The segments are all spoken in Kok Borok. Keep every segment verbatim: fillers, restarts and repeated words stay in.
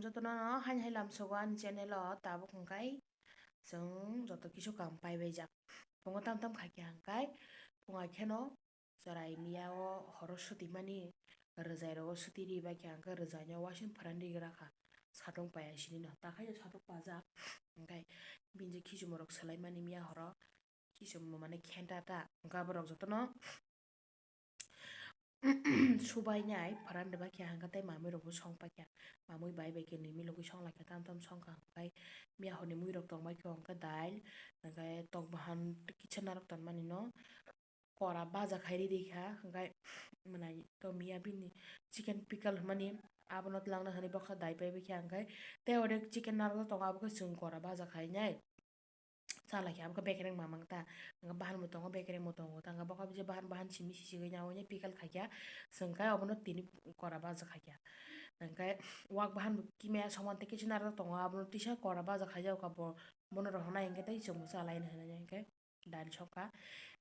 Jotono no haini hai lamsogo ani channel o tabuk hwnkhe chwng joto kisu kam paibaijak. Phungo tam tam khaikha hwnkhe phunga kheno chwrai miya o horo sutimani rwjai rogo suti ribaikha hwnkhe rwjaino uaising pharani rigra kha satung paiya sinino takhai satung pajak hwnkhe bini je khichumorok swlaimani miya horo khichummo mane khenta ta hwnkhe aborok jotono subainai pharan rwbaikha hwnkhe tei mamui rokbo songpaikha. Mamui bai bai khe nwi milogwi songlaikha tam tam songkha hwnkhe miya horni muirok tongbaikha hwnkhe dail hwnkhe tok bahan kisa narwk tonmani no kora baja khai rikha hwnkhe mwnai to miya bini chicken pickle hwnmani abono twlangna hwnwi bokha dai paibaikha hwnkhe tei oro chicken narwk tongo abokhe chwng kora baja khainai. Chalai khe abokhe bekereng mamang ta. Hwnkhe bahan bo tongo, bekereng bo tongo. Tangkhe bokhe je bahan, bahan simi sisi gwi nyaui pickle khaikha. Chwng khe obono tini kora baja khaikha. Hwnkhe wak bahan bo kimaya soman tei kisa narwk tongo. Abono tisa kora baja khaijak kha bo. Bono rohornai hwnkhe tei chwngbo chalai hinwi hwnkhe dal sokha.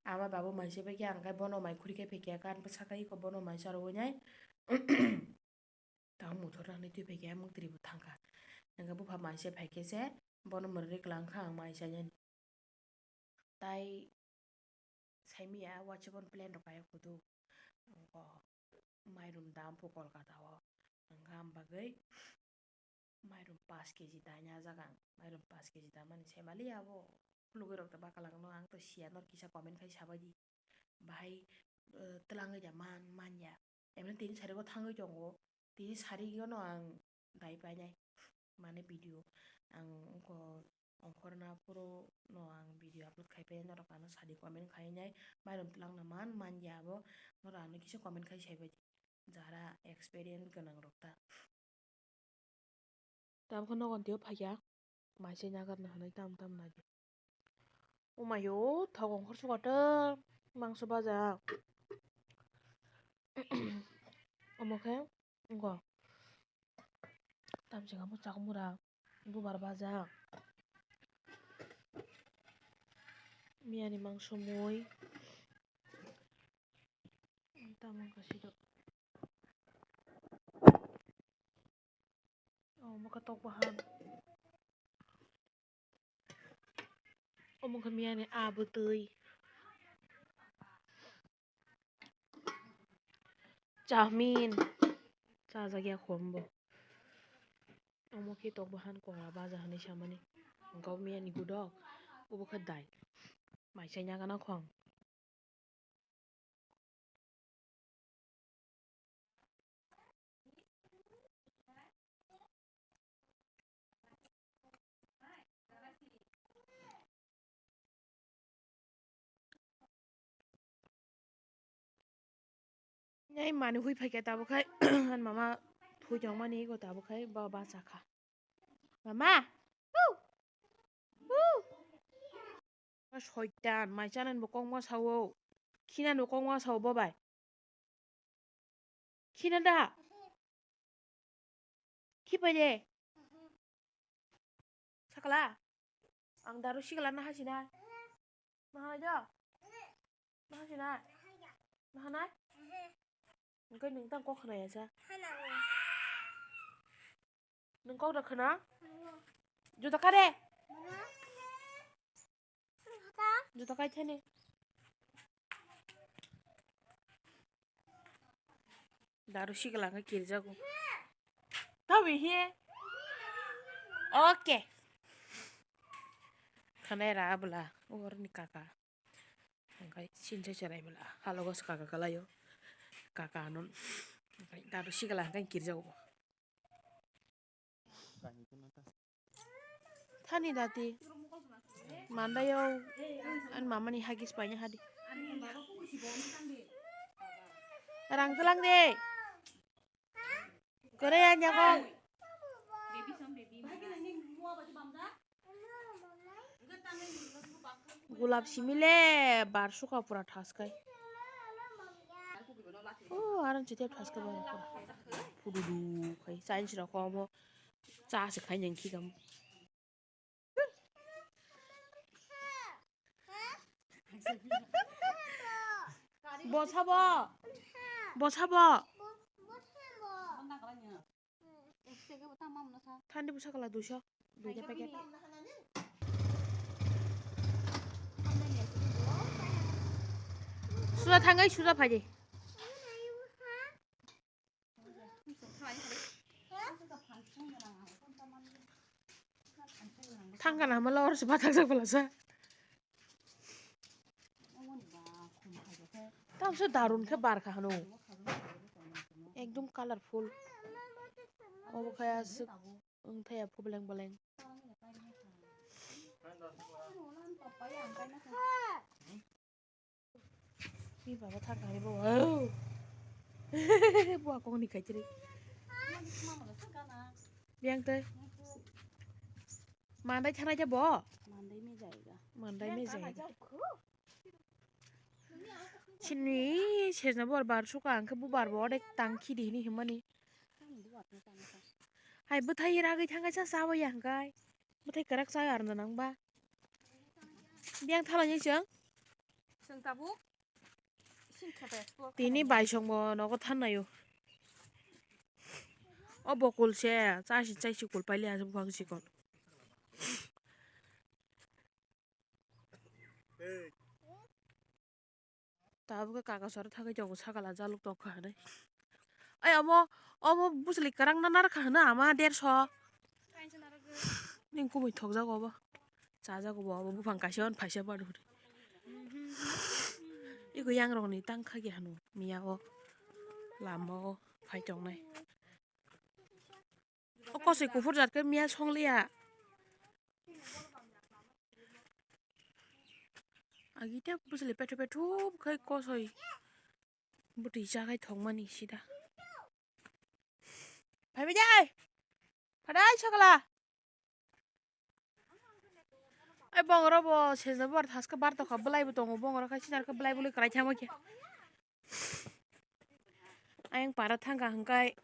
Ama babu mai se bai khe ang khe bono mai khuri khe phikya kan bwsaka iko bono mai charwui nai. Tamo muthor rani twi phaikhe muktrwi bo thangkha. Hwnkhe bupha mai se phaikhe se bono mwrwk riklang kha ang mai chainani. Tai saimia wachi bono plan rok kaya kudu. Mairum dam po Kolkata o. Hwnkha am bagwi mairum paanch keji daina ajak ang. Mairum paanch keji damani saimali abo khulugwi rok da bakalang no ang to siya nor kisa comment khai sabaidi. Bahai, eh, twlangwi da man, manya. Emni tini sarigo thangwi tongo. Tini sarigono ang dai painai. Mane video ang ongko ongkhorna phuru no ang video upload khai painai norok ano sadi comment khainai. Mairum twlangna man, manya abo norok ano kisa comment khai saibaidi. Jara experience gwnang rok ta. Tabukhe nogo twiyo phaikha, mai se nagarna hinwi tam tam nai. Umayo, thok ongkhor sukatok, mangso baja. Omo khe, wngkha, tamsika bwsakmura, bubar baja, miyani mangso mui, tamo wngkha sidok. Omo khe tok bahan. Omo khe miyani aa bwtwi. Chowmin. Chajakya khoroknwi bo. Omo khe tok bahan kora baja hinwi samani. Hwnkhe miyani gudok. Obo khe dai. Mai chaina gana khwng. Nai mani hui phaikhe tabuk khai, ani mama thui tongmani ego tabuk khai ba, ba chakha. Mama! Hu! Hu! Soitan, mai chanani bo kokma sao. Khinani bo kokma sao bo bai. Khina da? Khipai de? Sakla? Ang daru sikla naha sinai. Naha jo? Naha sinai? Naha nai? Engkai nung tang kok khna ya sa. Nung kok da khna? Juta kare? Juta kai thani. Daru sikla khe kirjago. Tabi he. Okay. Khanai ra bwla. Ugorni kaka. Hwnkhe sinsa cherai bwla. Halogo se kaka kalaio. Kaka anon. Hwnkhe daru sikla hwnkhe kirjago. Thani dati. Mandayo. An mamani hagis paina hadi. Rang telang de. Kore ya nyako. Gulab simi le bar suka pura thaskai. O, aran chite thaskai bar pura. Pududu khai, science rok omo. Cha se khai nyang khi kam. Bo sabo? Bo sabo? Thandi bwsa kala duiso, duita packet. Suda thangai, suda phaidi. Thangkana hama lawar se bathak jak phalasa. Tamse darun khe bar kha hano. Ekdum colorful. Obo khe aswk wng thaya phu beleng beleng. Ni baba thang kari bo. Bo akong ni kaichiri. Biang te. Mandai thanai ja bo. Mandai me jaiga. Mandai me jaiga. Chini sejna bor bar suka ang khe bubar bo odek tang khidi hini himani. Hai bwthai ragwi thangkha sa chawi ya hwnkhe. Bwthai kwrak chawi arwna nangba. Biyang thalangni chwng. Chwng tabuk. Tini baisongbo nogo thannaio. O bokol se chasi chaisi kol paili aswk buphang chikon. Tabuk kaka sora thangwi tongo sakala jaluk tongkha hinwi. Ai omo, omo bwswli kwrang na narwkha hwno ama derso. Ning kumui thokjago obo. Chajago bo obo buphang kaisa hwn phaisa badu hwnwi. Iko yangrokni tangkha khe hwnwi miya o lama o phai tongnai. O kosoi kuphur jat khe miya songliya. Agi te bwswli pethu pethu khai kosoi bwtwi chakhai thokmani sida. Phaibai de. Phadai sakala. Ai bongoro bo sejna bo thaska bar tokha bwlai bo tongo bongoro khai sinar khe bwlai bwlai kwrai thangma khe. Ayang para thangkha hwnkhe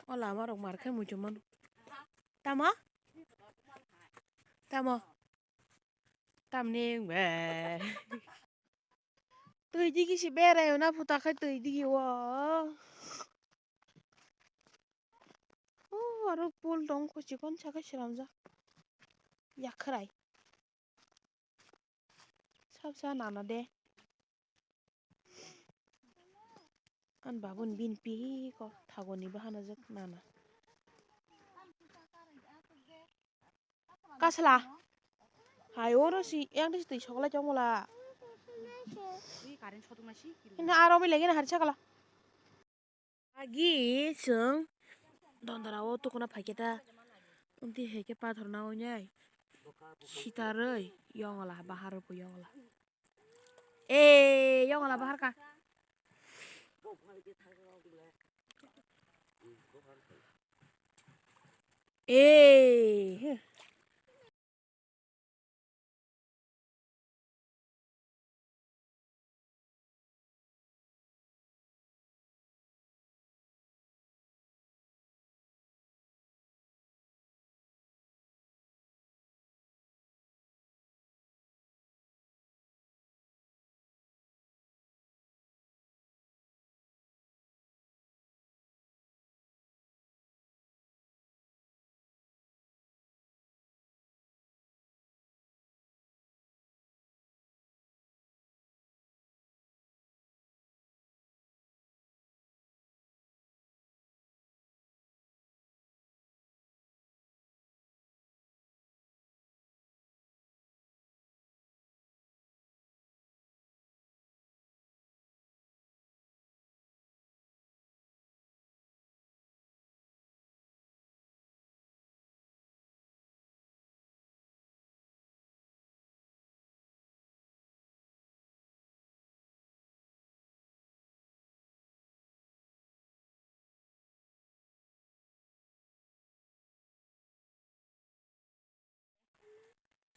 o lama rok mar khe muitu mano. Tamo? Tamo? Tamni be. Twi digi se berai na phuta khai twi digi o. O aro pol tong kho chikon sa khe swnamjak. Yakhrai. Sab sa nana de. An babun bin pi ko thagoni bahana jak nana. Kasla. Hai oro si yang disi twi soklai chong mola. Ina aro mi legi na hari sakala. Agi chwng dondora o tukuna phaikhe ta. Unti hai khe pathor na wngnai. Sitarwi yongla bahar bo yongla. Eh, yongla bahar ka. Eh.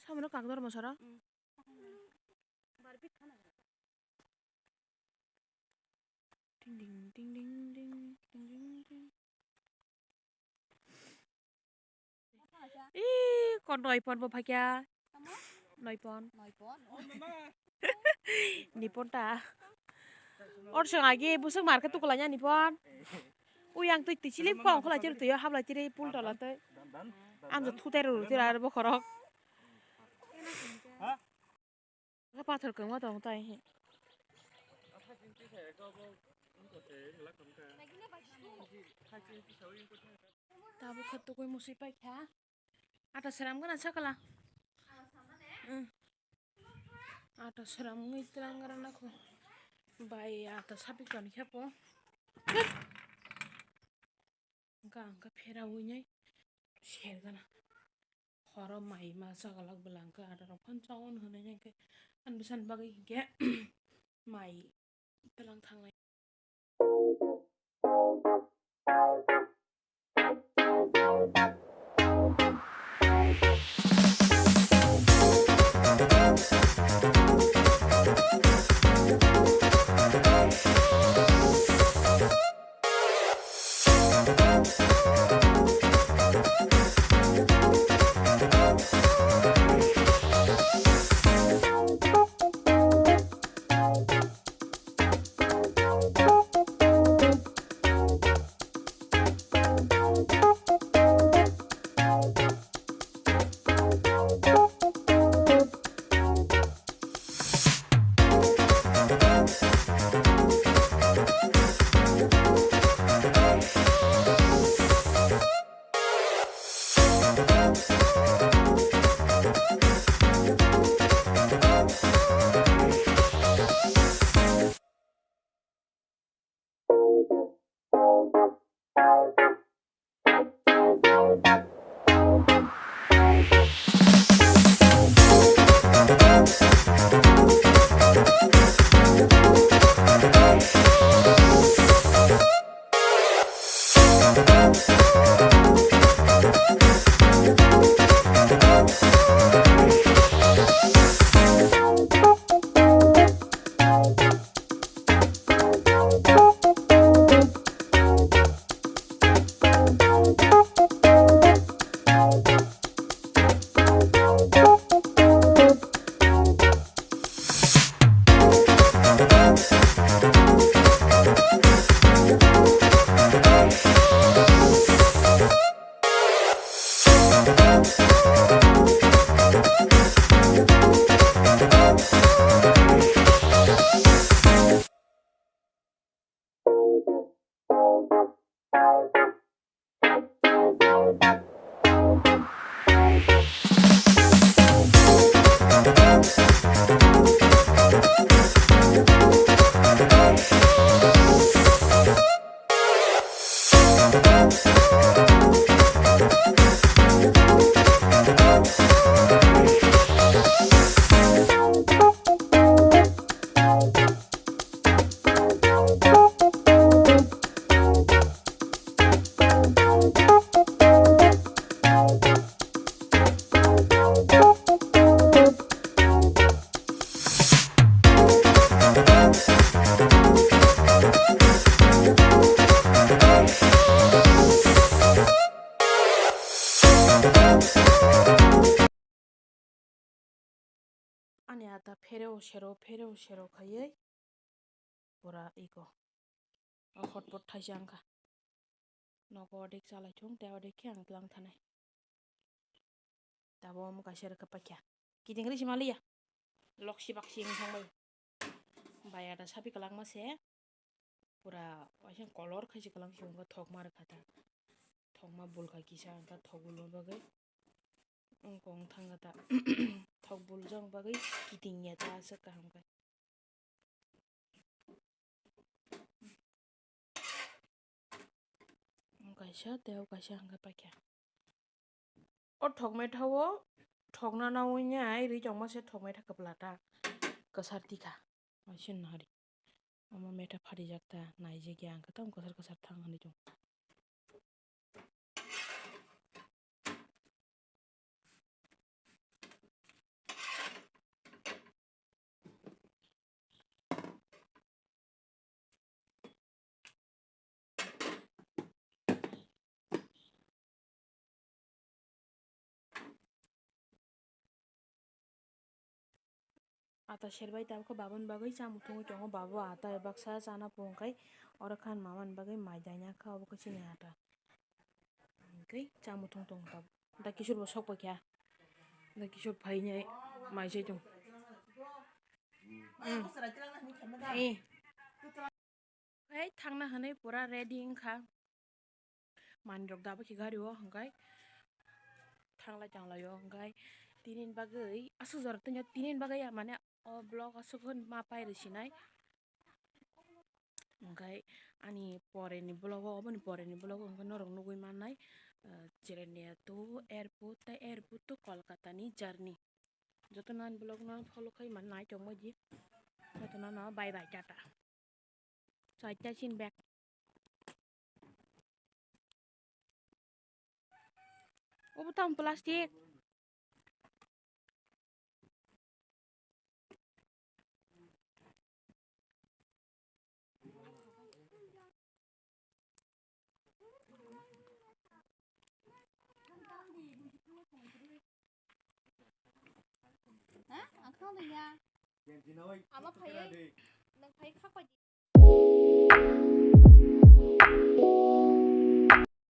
Samano kagdor mosora. Ding ding ding ding ding ding ding ding. Ih, kon noi pon bo phakya. Noi pon. Noi pon. Ni pon ta. Or song agi busuk market tu kulanya ni pon. Ui ang twi twi chilip kong kholai chiri twi hap lai chiri pul tola twi. Ang jo thutai ro twi ar bokhorok. Pathor kwma tong tai. Tabuk khe tugui musui paikha. Ata seram gana sakala. Ata seram ngui tlang gara nakho. Bai ata sapi kon khe po. Hwnkhe ang khe phera ui nai ser gana. Horo mai ma chagalak bwla hwnkhe ata rok phano chaui hwnwi hwnkhe ani bwsani bagwi hwnkhe mai tlang thangnai. Ani ata phereo sero, phereo sero khaiwi pura iko. O hotpot thaisa wngkha. Nogo odik chalai thung, tei odik khe ang tlang thanai. Tabuk omo kaisa rwkha paikha. Kiting ri sima liya. Loksi baksi wng thangbai. Bai ada sapi kwlangma se. Pura waisa color khai se kwlang se wngkha, thokma rwkha ta. Thokma bulkha kisa wngkha, thok bulma bagwi. Wngkha wng thangkha ta. Thok buljak bagwi kiting ya ta aswk kaham khe. Kaisa tei o kaisa hwnkhe paikha. O thokmai thago, thokna nawi nai ri chongma se thokmai tha kwpla ta kwsar tikha. Waisa nari. Omo metha phatijak ta naijak ya hwnkhe tamo kwsar kwsar thang hinwi chong. Ata serbai tabukhe babani bagwi chamung thungwi tongo. Baba ata baksa chana phung khai oro khan mamani bagwi mai daina kha, obo khe chini ata. Hwnkhe chamung thung tongo tabuk. Da Kishore bo sok paikha. Da Kishore phainai mai chai tong. Mm. Eh. Hai thangna hwnwi pura ready wngkha. Manwirok daba khe gari o hwnkhe thanglai tanglaio hwnkhe tinini bagwi aswk jora tongya tinini bagwi ya mane o vlog aswk hwn ma pairw sinai. Hwnkhe ani poreni vlog o, oboni poreni vlog o hwnkhe norok nugwi mannai, ah, Jirania to airport tei airport to Kolkata ni journey. Jotono ani vlog no follow khai man nai tongmodi. Jotono no bye bye tata. Chaita chin bag. Obo tamo plastic. Ha? Ang khna ya. Ama phai. Nang phai.